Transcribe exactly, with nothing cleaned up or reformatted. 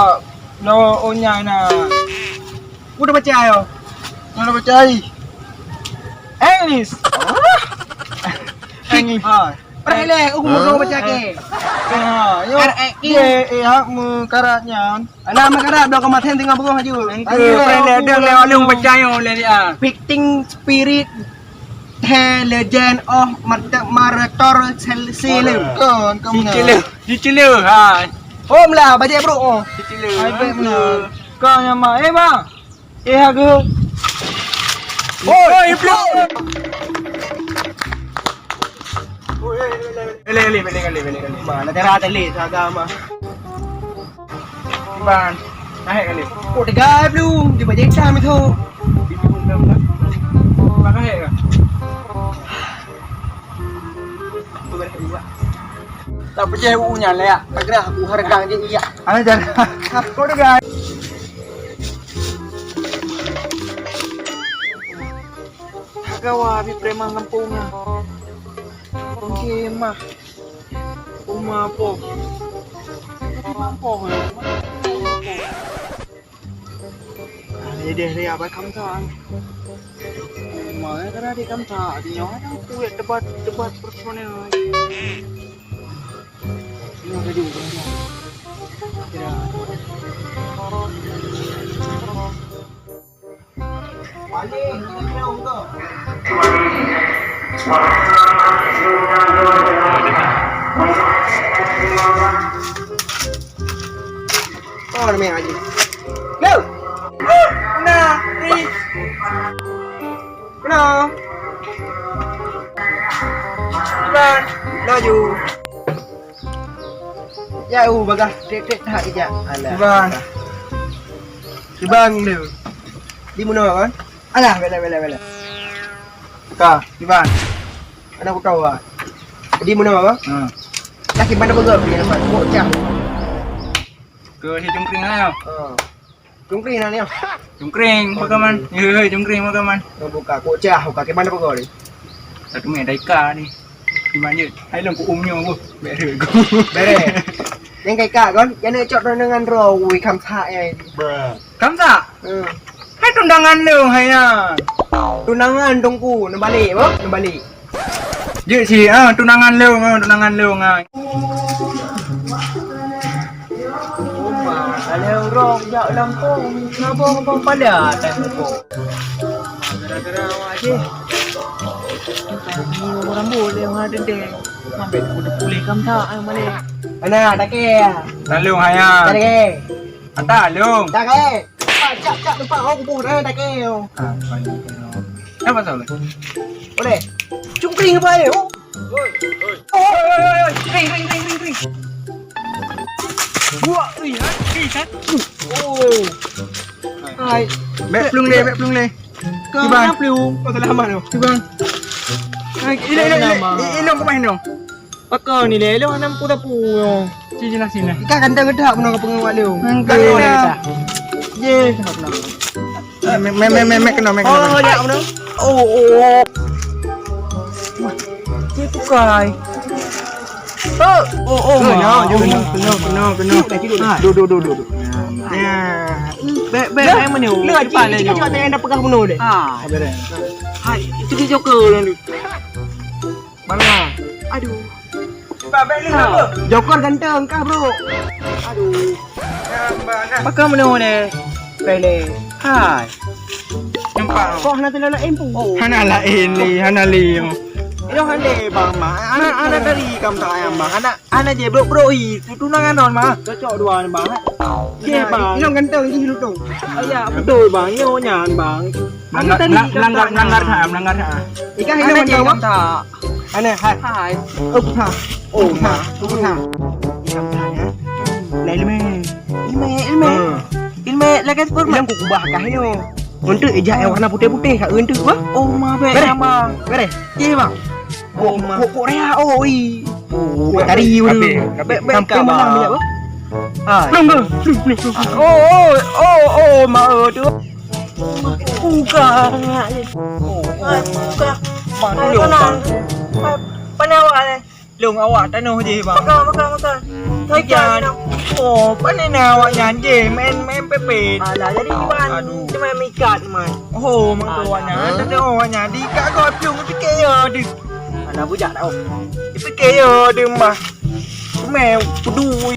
Lo, lo, oh, nyan na. Udah baca yo. Mana baca ai? English. English. Ha. Pernah leh, aku mau baca ke. Ha, yo. R A Q. Ye, eh, hak mu karat nyan. Alah, meukarat dua koma sen tinggal beugoh aju. Engke, pernah leh, dah leh, alung baca yo, leh dia. Fighting Spirit, The Legend of Marte-, Marator Sel-, Silim. Kon, kon. Dicele, dicele, ha. Oh, meula, bajik brok, oh. Dicele. Hai, baik, meula. Kau nyama, eh, bang. Eh, aku. Oi, oi, blok. Bele, bele, bele, bele, bele. Mana cara tadi, saga mah. Iban, naik kali. Oh, tegai belum. Dia baca hitam itu. Iban, naik ke? Tak percaya u nyan lah, ya. Tak kira u harga je, iya. Ada cara. Kau dengar. Gawa di preman kampung nyan. Oke mah. Uma po. Uma po. Ada deh, dia apa kamu tahu? Uma ya, karena di kamu tahu, di nyawa ada kulit debat, debat personil. Ini ada juga. Ya. Oh, namanya Haji. Lo. Nah, ni. Nah. Iban, laju. Ya, uh, bagah trek-trek that ijak. Alah. Iban. Iban dia. Di mana kan? Alah, bela, bela, bela. Ka, Iban. Anak aku tahu ah. Di mana apa? Ha. Laki mana bagah dia dapat. Bocah. Ke si Cungkring lah. Ha. Cungkring lah ni. Cungkring, oh, Pakaman. Iya, iya, Cungkring, Pakaman. Oh, buka. Bocah, buka. Ke mana bagah ni? Satu meh, daika ni. Gimana? Hai long ku umnya apa? Bere. Bere. Yang kayak kak kan, yang nak cok dengan roh, wih, kamsa ya. Kamsa? Hmm. Hai tundangan lu, hai ya. Tundangan tungku, nak balik, apa? Nak balik. Jek si, ah, tundangan lu, ah, tundangan lu, ah. Ada orang jak lampung, ngabong-ngabong pada atas muka. Gara-gara awak jih. Ni ureueng rambut lé, ureueng dendeng. Sampai pulih kam tak, ayo balik. Mana, Takil? Talung, hayah. Takil. Ata, Lung. Takil. Cak, cak, cak, lupa, oh, kubuh dah, Takil. Ah, banyak kena. Apa salah? Boleh. Cungkring apa, eh? Oh. Oi, oi. Oi, oi, oi, oi. Ring, ring, ring, ring, ring. Buak, ui, ha? Ui, ha? Oh. Hai. Bèk plueng lé, bèk plueng lé. Kau Ibang. Kenapa lu? Kau salah amat tu. Ibang. Hai, ini, ini, ini, ini, ini, kau main dong. Pakon ni lé, lu hana mupu sapu. Sini, sini, sini. Ikan ganteng gedak pun kau pengen buat lu. Enggak, enggak, enggak. Ye. Eh, me, me, me, me, me, kena, me, kena. Oh, ya, benar. Oh, oh, oh. Wah, dia bukai. Oh, oh, oh, kena, ma. Kena, kena, kena, kena. Duduk dah, duduk dah, duduk, duduk, duduk. Ya. Bèk, bèk, bèk, mana? Lu, depan cik, cik, cik, yang dah pegang bunuh deh. Ah, beres. Hai, itu dia joker lah ni. Mana? Aduh. Cepat balik lah, bro. Joker ganteng kah, bro? Aduh. Nampak dah. Pakon meunoe nyoe? Pele. Hai. Nampak. Kok hana teulah laén pun? Oh. Hana laén ni, hana lé. Inoe hana bang mah. Anak, anak dari kam sayang bang. Anak, anak je brok-brok i. Tunangan non mah. Cocok dua ni bang. Ye bang. Inoe ganteng jih lutong. Ya, betul bang. Nyoe nyan bang. Melanggar, melanggar, melanggar, melanggar, ha, melanggar, ha. Ikan hidup. Anak je mantap, kam tak. Aneh, hai. Hai. Oh, ha. Oh, ma. Oh, ha. Ikan ha, ya. Lah, ilmè. Ilmè, ilmè. Hmm. Ilmè, lagèe super. Ilang ku kubah kah nyoe. Untuk ijak yang warna putih-putih, kat untuk apa? Oh, ma, bèk. Beres. Nama? Beres. Ye, bang. Oh, ma. Kok, kok, kok, rea, oh, i. Oh, tari, habis, habis. Bèk, bèk, sampai ka, malam bang. Ni, apa? Ha. Belum, belum, belum, belum, belum. Oh, oh, oh, oh, ma, oh, tu. Buka. Oh, oh. Buka. Bang, hai, dulu, tenang. Bang. Hai, pane awak ni? Lông awak tanoh je, bang. Makan, makan, makan. Hai, jan. Oh, pane na awak nyan je, main, main pepet. Alah, jadi, bang, aduh, cuma mikat, man. Oh, mangko awak nyan. Tanoh awak nyan. Di kat kau piung, pikir ya, di. Mana bujak tau. Pikir ya, di mah. Main, pedui.